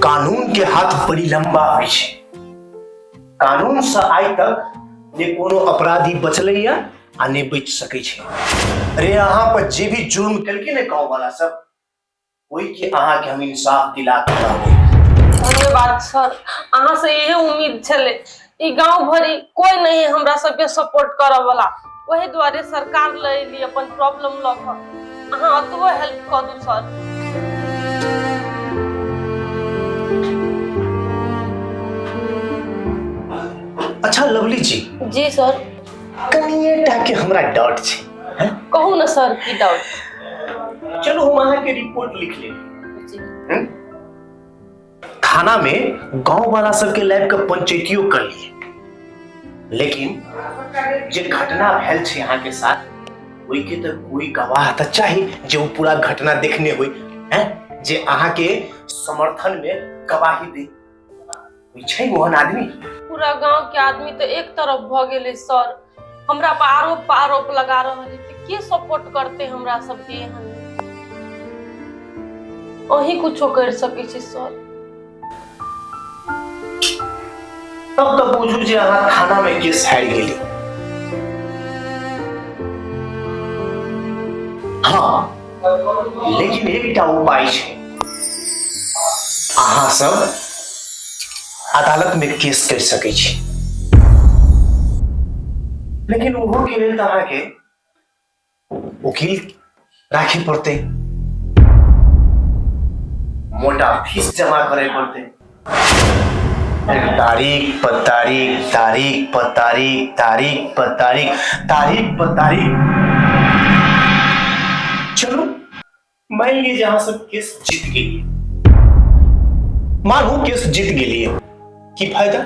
कानून के हाथ बड़ी लंबा होइ छै। कानून से आइ तक ने कोनो अपराधी बचलैया आ ने बचि सकै छै। अरे अहाँ पर जे भी जुर्म केलकै ने गाँव वाला सब, ओहि के अहाँ के हम इंसाफ दिला के रहबै। धन्यवाद सर, अहाँ से इहे उम्मीद छलै। ई गांव भरि कोई नहीं हमरा सबके सपोर्ट करऽ वाला, ओहि दुआरे सरकार लऽ एली अपन प्रॉब्लम लऽ कऽ। अहाँ अतबो हेल्प कऽ दू सर। अच्छा लवली जी। जी सर। कनिए टा के हमरा डाउट छै। हैं? कहू ने सर, की डाउट? चलू हम अहाँके रिपोर्ट लिख लेब। जी। हम्म? थाना में गांव वाला सबके लाइव के पंचायतियो कर लिए, लेकिन जे घटना भेल छै अहाँ के साथ, ओहि के तो कोई गवाह तऽ चाही जे वो पूरा घटना देखने होई, हैं, जे अहाँ के समर्थन में गवाही दे। कोई छै ओहन आदमी? पूरा गांव के आदमी तो एक तरफ भ गेलै सर, हमरा पर आरोप पर आरोप लगा रहल है, तऽ के सपोर्ट करते हमरा सबके? एहन अहीं कुछो कर सकै छी सर। तब तो बुझू जे अहाँ थाना में केस हारि गेली। हाँ, लेकिन एकटा उपाय छै, अहाँ सब अदालत में केस कर सकै छी, लेकिन ओहो के लेल तऽ अहाँके वकील राखे पड़तै, मोटा फीस जमा करे पड़तै। तारीख पर तारीख, तारीख पर तारीख, तारीख पर तारीख, तारीख पर तारीख। चलू मान लीजिए जे अहाँ सब केस जीत गेलियै, मानू केस जीत गेलियै, की फायदा?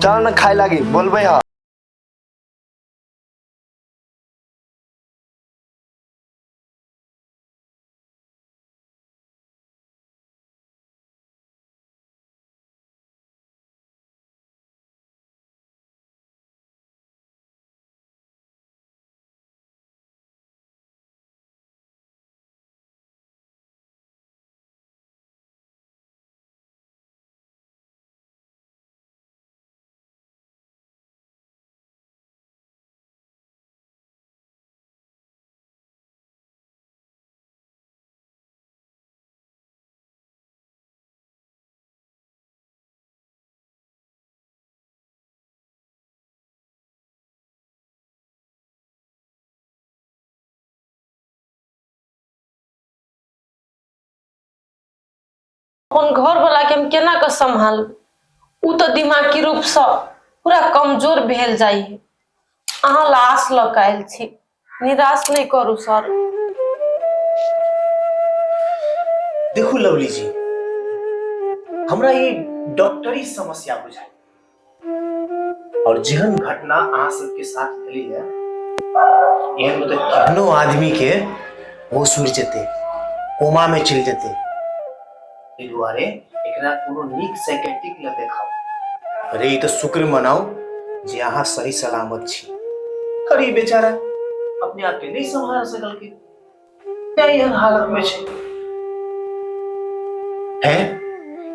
चल न खाए लागी बोलबै हा। अपन घर वाला के हम केना के सम्हालबै? उ तऽ दिमागी रूपसँ पूरा कमजोर भेल जाइ है। अहाँ ला आस लऽ कऽ आयल छी, निराश नहि करू सर। देखू लवली जी, हमरा ई डॉक्टरी समस्या बुझाइ। और जेहन घटना अहाँ सबके साथ भेली है, एहन में तऽ केहनो आदमी के होश उड़ि जेतै, कोमा में चलि जेतै। एहि दुआरे एकरा कोनो नीक साइकेट्रिक लग देखाउ। अरे ई तऽ शुक्र मनाउ जे अहाँ सही सलामत छी। अरे ई बेचारा अपने आप के नहीं संभाल सकल के, तें एहन हालत में छै। हैं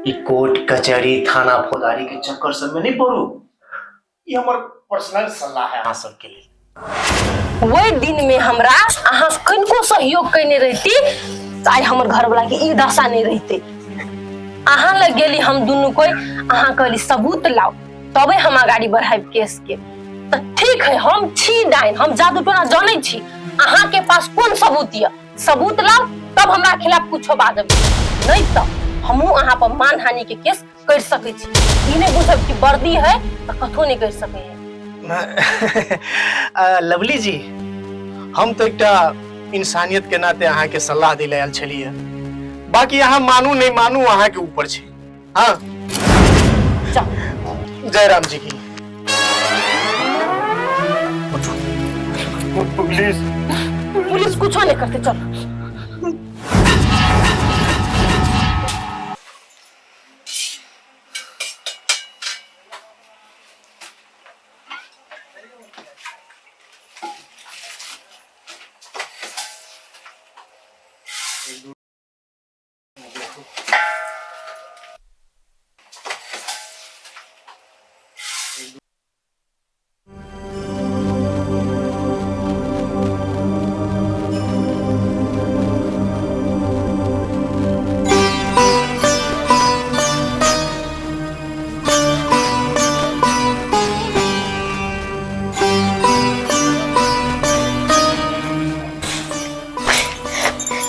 ई कोर्ट कचहरी थाना फौजदारी के चक्कर सब में नहीं पड़ू। ई हमर पर्सनल सलाह है अहाँ सबके लेल। ओहि दिन में हमरा अहाँ कनिको सहयोग कयने रहिती तऽ आइ हमर घरवला के ई दशा नहि रहिते। अहाँ लग गेली हम दुनू कोई, अहाँ कहली सबूत लाओ तबे हम अगाड़ी बढ़ाइब केस के। तऽ ठीक है, हम छी डाइन, हम जादू टोना जानै छी, अहाँ के पास कोन सबूत यऽ, सबूत लाओ तब हमरा खिलाफ कुछो बाजब, नहीं तऽ हमहूँ अहाँ पर मानहानि के केस कर सकै छी। ई नहीं बुझब कि वर्दी है तऽ कथो नहीं कर सकै है। लवली जी, हम तो एकटा इंसानियत के नाते अहाँ के सलाह दै आयल छलियै, बाकी अहाँ मानू नहीं मानू अहाँ के ऊपर छै। हाँ, जय राम जी की। पुलिस पुलिस कुछो नहीं करते, चल।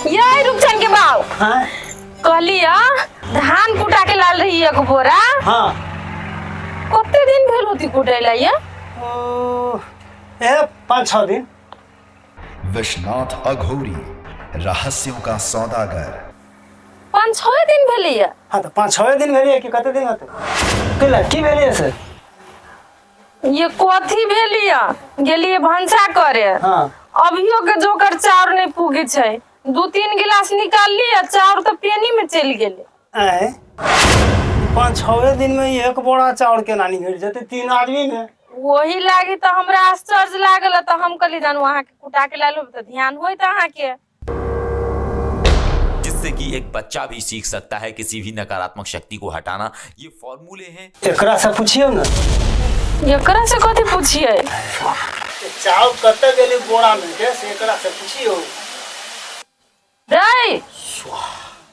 ये रूपचंद के बाव। हाँ? कहलिया धान कुटा के लाल रही एक बोरा। हाँ। कते दिन भेल होती कुटैला ये? ओ, ए 5-6 दिन। विश्वनाथ अघोरी, रहस्यों का सौदागर। 5-6 दिन भेलैया। हाँ तो 5-6 दिन भेलैया कि कते दिन होतै? कैला की भेलैया से? ये कथी भेलिया? गेलिए भनसा करे। हाँ। अभियो के जोकर चाउर नहीं पुगे छै, 2-3 गिलास निकाल लिया, चाउर तो पेनी में चलि गेलै। आँय, 5-6 दिन में एक बोरा चाउर केना निकलि जेतै 3 आदमी में? वही लागी तो हमरा आश्चर्य लागल, तो हम कहली जानू अहाँ के कुटा के लालू तो ध्यान होइत अहाँ के। जिससे कि एक बच्चा भी सीख सकता है किसी भी नकारात्मक शक्ति को हटाना। ये फॉर्मूले हैं। एकरा से पूछियो ना। एकरा से कथी पूछिए? चाउर कतऽ गेलै बोरा में के, से एकरा से पूछियो। रे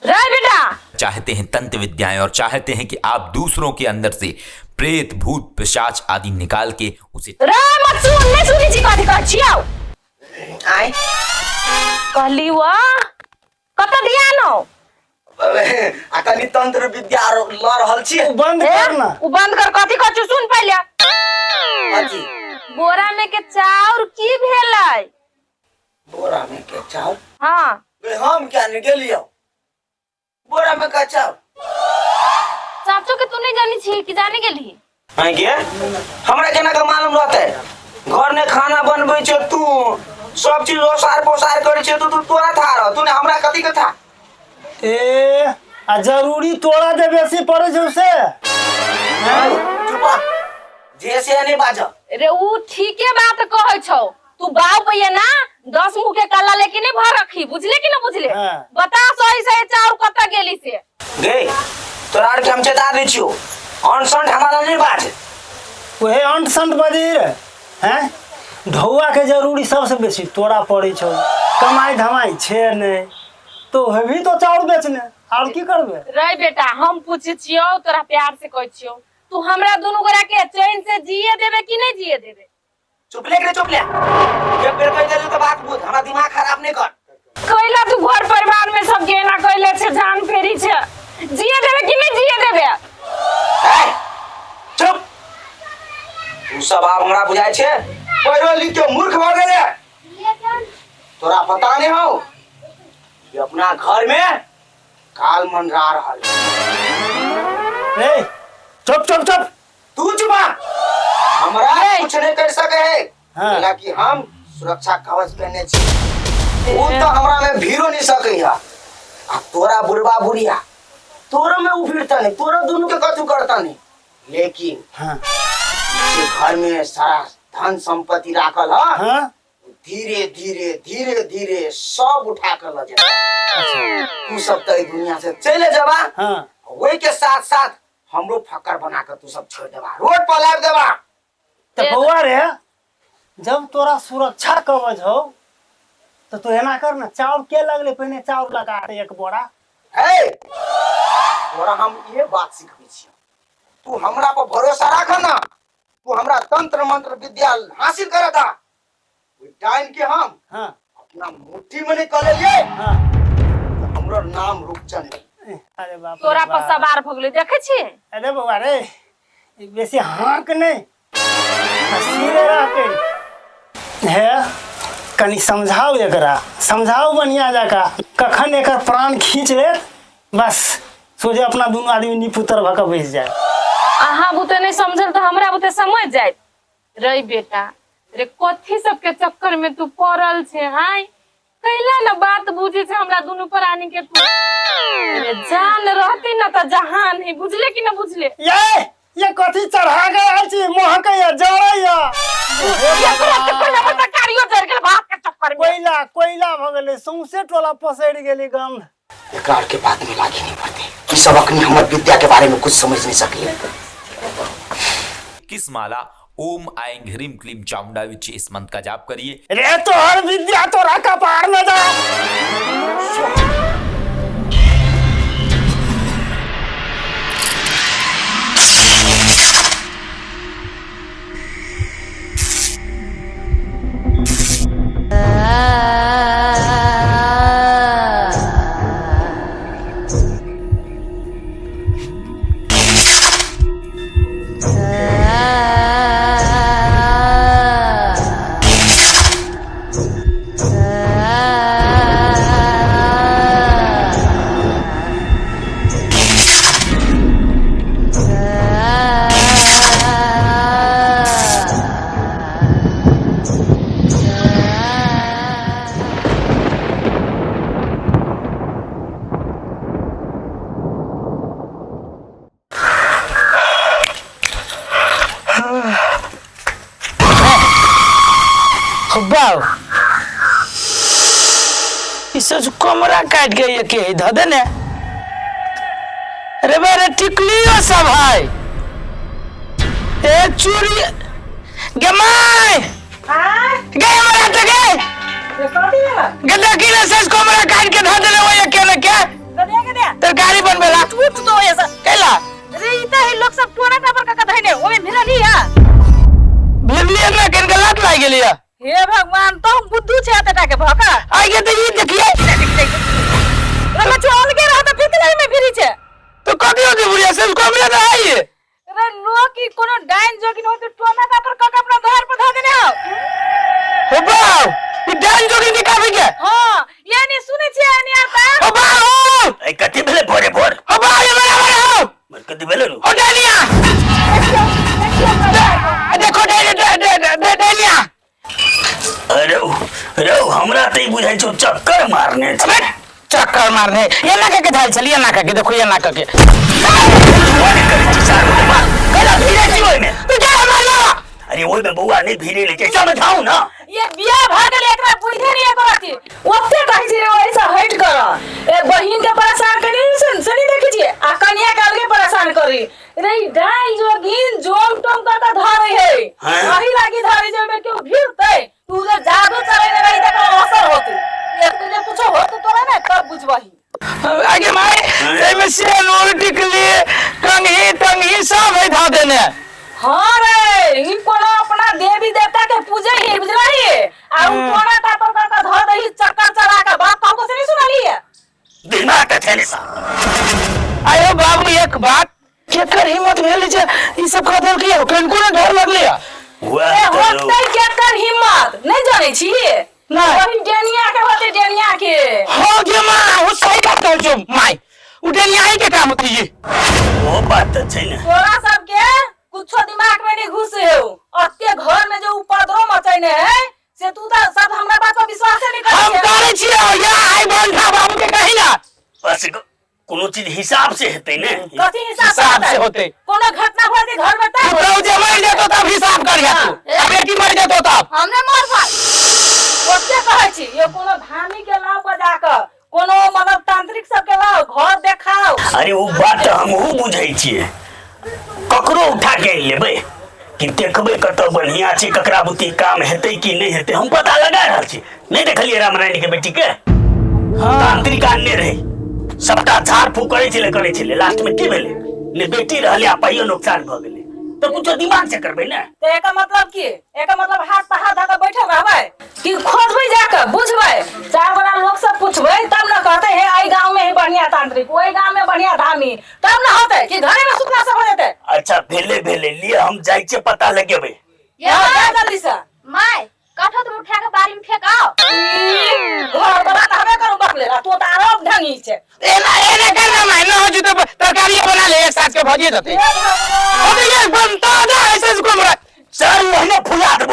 रे बेटा, चाहते हैं तंत्र विद्याएं और चाहते हैं कि आप दूसरों के अंदर से प्रेत भूत पिशाच आदि निकाल के उसे रे मत सुन, नहीं सुनी छी कथी कहै छियौ। आय कहली वाह कत ध्यान हो? आ कनि तंत्र विद्या ल रहल छी। उ बंद कर ना। उ बंद कर, कथी कहै छियौ सुन पहिले। कथी? बोरा में के चाउर की भेलै? बोरा में के चाउर? हाँ। बे हम क्या नहीं गेलियौ बोरा में का चाउर? चाचो के तू नहीं जानी छी कि जाने गेली? आइ गे, हमरा केना के मालूम रहतै? घर में खाना बनबै छै तू, सब चीज ओसार पोसार करै छै तू, तू तोरा था रह, तू ने हमरा कथी के था? ए आ जरूरी तोरा जे बेसी पड़ै छौ से? चुप रह, जे से नहीं बाज। रे उ ठीके बात कहै छौ, तू बाप भैया ना 10 मुंह के काला लेके नहीं भर रखी, बुझले कि ना बुझले? हाँ। बता सही सही चाउर कतऽ गेली से? गे तोरा आर के हम चेता दै छियौ, अनसंट हमारा नहीं बाज। ओहे अंट संट बजै रे हैं? ढौआ के जरूरी सबसे बेसी तोरा पड़ै छौ, कमाई धमाई छे नहीं तो हेबी तो चाउर बेचने, और की करबे? रे बेटा हम पूछै छियौ, तोरा प्यार से कहै छियौ, तू हमरा दुनू गोरा के चैन से जिए देबे कि नहीं जिए देबे? चुप ले रे, चुप ले। एक बेर कहि देलियौ तऽ बात बुझ, हमरा दिमाग खराब नहीं कर। कैला तू घर परिवार में सब के एना कैले छे, जान फेरी छे, जिए देबे कि नहीं जिए देबे? ए, चुप। तू सब आब हमरा बुझाइ छे पढ़ो लिख के मूर्ख भऽ गेले। तोरा पता नहीं हौ कि अपना घर में काल मंडरा रहल है। ए, चुप चुप चुप। तू चुप आ। हमरा कुछ नहीं कर सके है। हाँ। हालांकि हम सुरक्षा कवच पहने छी, उ तो हमरा में भीड़ो नहीं सके है। आ तोरा बुढ़वा बुढ़िया तोरो में उ भीड़ता नहीं, तोरो दोनों के कथू करता नहीं, लेकिन हाँ जे घर में सारा धन संपत्ति राखल है, हाँ धीरे धीरे धीरे धीरे सब उठा कर ल जाए। तू सब तो दुनिया से चले जाबा। हाँ वही के साथ साथ हमरो फकर बना कर तू सब छोड़ देबा, रोड पर लाब देबा। तो बौआ रे, जब तोरा सुरक्षा कवच हो तो तू एना कर ना, चाउर के लगले पहिने चाउर लगा दे एक बोरा। हे तोरा हम ये बात सिखबै छियौ, तू हमरा पर भरोसा राख ना, तू हमरा तंत्र मंत्र विद्या हासिल कर दा, ओहि टाइम के हम हाँ अपना मुट्ठी में नहीं कर लेलिए। हाँ तो हमरो नाम रूपचंद नहीं। अरे बाप रे तोरा पर बाप। सवार भऽ गेलै, देखै छी। अरे बौआ रे, ई बेसी हाँक नहीं, सीधे रहते हे। कनी समझाओ एकरा, समझाओ बढ़िया जका, कखन एकर प्राण खींच ले, बस सोझे अपना दुनू आदमी निपुतर भऽ कऽ बैस जाए। अहाँ बुते नहीं समझल तऽ हमरा बुते समझ जायत। रे बेटा रे, कथी सबके चक्कर में तू पड़ल छे? आय कैला ना बात बुझे छे हमरा दुनू प्राणी के तू। अरे जान रहती ना तऽ जहान है, बुझले कि ना बुझले? ये कथी चढ़ा के आयल छी, महकैया जरैया। एकरा चक्कर में हमर तरकारियो जरि गेल भात के चक्कर में। कोयला कोयला भऽ गेलै, सौंसे टोला पसरि गेलै गंध। एकरा के बात में लागी नहीं पड़ते, ई सब अखनी हमर विद्या के बारे में कुछ समझ नहीं सके। किस माला ओम आएं ह्रीम क्लीम चामुंडा विच्चे इस मंत्र का जाप करिए। रे तोहर विद्या तोरा कपार में जा। बाव ई सोच कमरा काट के ये के धऽ दे ने रे बे रे टिकलियो सब है ए चूड़ी गे my गे हमरा त गे गे देखी ने सच कमरा काट के धऽ देले ओए के ने के तरकारी बनबेला उठ तो ऐसा कैला रे ई त है लोग सब टोना टापर का धइने ओमे भिरली है। भिरलिए ना केन के लात लागि गेलिए। हे भगवान, तो हम बुद्धू छे एतेटा के भका आई के त ई देखिए रे चल के रह त फिर में फिरी छे तो कथी होती बुढ़िया से कमरे ना आई रे लोग की कोनो डाइन जोगिन होते टोना टापर क के अपना घर पर ध देने हो। हो बाव ई डाइन जोगिन के काफी के। हां यानी सुनै छियै यानी आता हो बाव ए कथी भेलै भोरे भोर? हो बाव ये बराबर हो कथी भेलै रू? ओ डालिया देखो डालिया। अरे रे हमरा त ई बुझाइ छौ चक्कर मारने छै। चक्कर मारने ये ना के धाल छली, ये ना के देखो, ये ना के कैला भीड़े छी ओइमे? तू जा मारलो। अरे ओइमे बौआ नहीं भीड़े ले छै, समझाउ ना। ये बियाह भ गेल एकरा बुझे नहीं एको रति ओते कहै छै रे ओइसा हट कर। ए बहिन के परेशान करी सुन सुनी देखै छी आ कनिया के अलगे परेशान करी रे। ई डाइन जोगिन जोम टोम कर के धरै है, अही लागी धरै जे ओइमे केओ भिड़तै। तू जे जादू चलेने रही तकर असर होतै, एक जे कुछो होतै तोरा ने तब बुझबही। आगे माय एमे सेनूर टिकली कंघी तंघी सब है धा देने। हाँ रे ई कोनो अपना देवी देवता के पूजे ही बुझलही आ उ टोना टापर कर के धर दही चक्कर चला के बाप कहबो से नहीं सुनली है। दिमाग के थेले सा। आयो बाबू एक बात, केकर हिम्मत भेल जे ई सब कह देलकै? कनको ने डर लगलै? ए होतै केकर हिम्मत नहीं जानै छी? नहीं। वही डेनिया के होतै, डेनिया के। हो गे मां, ओ सही बात कहै छौ my, उ डेनिया ही के काम होतै ई। ओ बात त छै ने। तोरा सबके कुछो दिमाग में नहीं घुसे हो, अते घर में जे उपद्रव मचैने है से तू तऽ सब हमरा बात पर विश्वासे नहीं करै हम छै। करै छियै या आई बंठा बाबू के कही ना। बस कोनो चीज हिसाब से हेतै ने। कथी हिसाब से हिसाब से होतै? कोनो घटना भऽ जेतै घर में तब पुतहु जे मरि जेतौ तब हिसाब करिहे तू, आ बेटी मरि जेतौ तब। हमने मरबै। ओते कहै छी यो कोनो धामी के लाव बजा कऽ, कोनो मतलब तांत्रिक सब के लाव, घर देखाओ। अरे ओ बात तऽ हमहूँ बुझै छियै, ककरो उठा के आनि लेबै कि देखबै कतऽ बढ़िया छै, ककरा बुते काम हेतै कि नहि हेतै, हम पता लगा रहल छी। नहि देखलियै रामनारायण के बेटी के तांत्रिक आनने रहै, सबटा झाड़ फूक करै छलै करै छलै, लास्ट में की भेलै? ने बेटी रहलै आ पाइयो नुकसान भऽ गेलै। तऽ कुछो दिमाग से करबै ने। तऽ एकर मतलब की? एकर मतलब हाथ पर हाथ धऽ कऽ बैठल रहबै कि खोजबै जाकऽ, बुझबै, चार गोरा लोक सब पूछबै तब ने कहतै हे एहि गाँव में ही बढ़िया तांत्रिक, ओहि गाँव में बढ़िया धामी, तब ने होतै कि घरे में सुतला से भऽ जेतै? अच्छा भेलै भेलै, लिए हम जाइ छियै पता लगेबै। हँ, जा जल्दी से। My कठो तुम उठा के बारी में फेंकाओ। घर वाला तऽ हबे करू बकले, आ तू तऽ आरो ढंगी छै। एना एना कर ना my, ना हो जते तरकारी बना ले, एक साथ के भजिए जते। अरे ये बनता ना ऐसे को हमरा सर ओहिना फुला देलक।